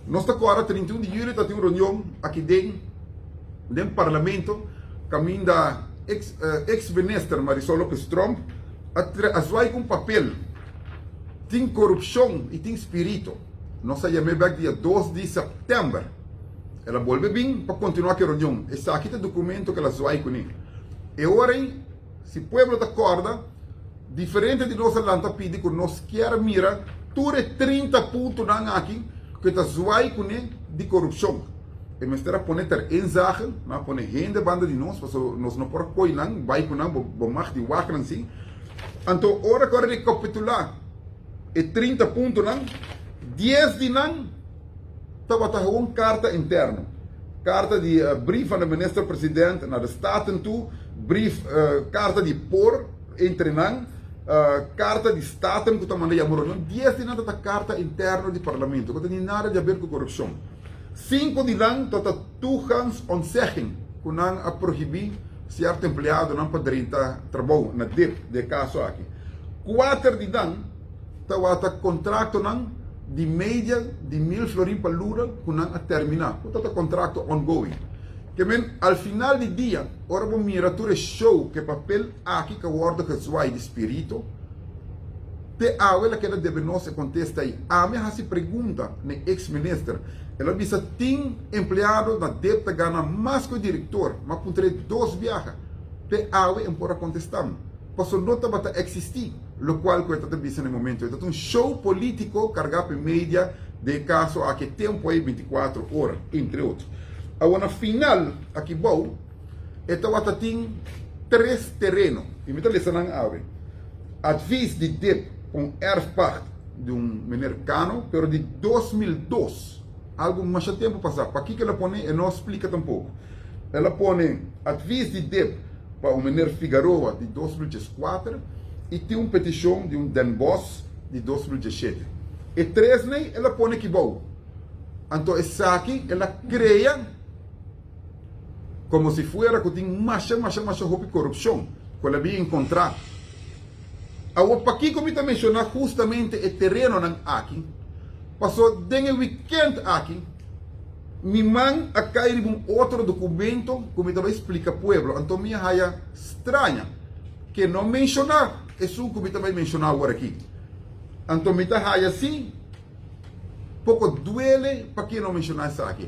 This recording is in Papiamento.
Nos ta kòrda 31 di yüli tabatin un reunion aki den Parlamento kaminda ex minister Marisol Lopez Tromp a zwai ku un papel tin korupshon i tin spirito. Nos a yam'é bèk dia 2 di sèptèmber. El a bolbe bin pa kontinuá ku e reunion. Esaki ta e dokumento ku el a zwai kuné. E ora ei, si pueblo ta kòrda, diferente di nos a lanta pidi ku nos kier mira tur e 30 puntonan aki ku e ta zwai kuné di korupshon. E mester a pone ter inzage, nan a pone hende banda di nos, pasobra nos no por a koi nan, bai ku nan, bo mag di wak nan si. Anto ora ku a rekapitulá e 30 puntonan, 10 di nan tabata gewoon karta interno, karta di brief van de minister-president na de Staten toe, brief, karta di por entre nan, karta di Staten ku ta manda yama reunion, 10 di nan tabata karta interno di parlamento, ku ta tin nada di haber ku korupshon. Sinku di nan tabata toegangsontzegging, ku nan a prohibí sierto empleadonan pa drenta trabou na dip, den e kaso aki. Kuater di nan tabata kontraktonan di media di 1000 florin pa luna ku nan a terminá, ku tabata kontrakto ongoing. Ke men, al final di dia, ora bo mira tur e show ku e papel aki ku a wòrdu gezwaai di spirito, te awe el a keda debe nos e kontesta ei. Ami a hasi pregunta na e eks minister, el a bisa tin empleado na dip ta gana mas ku e direktor, mi a puntr'é dos biaha, te awe e no por a kontestá mi, pasobra no tabata eksistí lokual ku e ta ta bisa na e momento. E ta ta un show polítiko kargá pa e media den e kaso aki e tempu ei 24 ora, entre otro. Awor na final aki bou e tabata tin tres tereno i mi ta lesa nan awe. Advies di dip pa un erfpacht di un meneer Cano pero di 2002, algu masha tempu pasá. Pakiko el a pone e no a splika tampoko. El a pone advies di dip pa un meneer Figaroa di 2014 i tin un petishon di un Den Bosch di 2017. E tres nei el a pone aki bou. Anto esaki el a krea komo si fuera ku tin masha masha masha hopi korupshon ku el a bin enkontrá. Awor pakiko mi ta menshoná hustamente e terenonan aki? Paso den e wikènt aki mi man a kai riba un otro dokumento ku mi ta bai splika pueblo, anto mi a haya straña ke no menshoná esun ku mi ta bai menshoná awor aki. Anto mi ta haya si poko duele pa ke no menshoná esaki.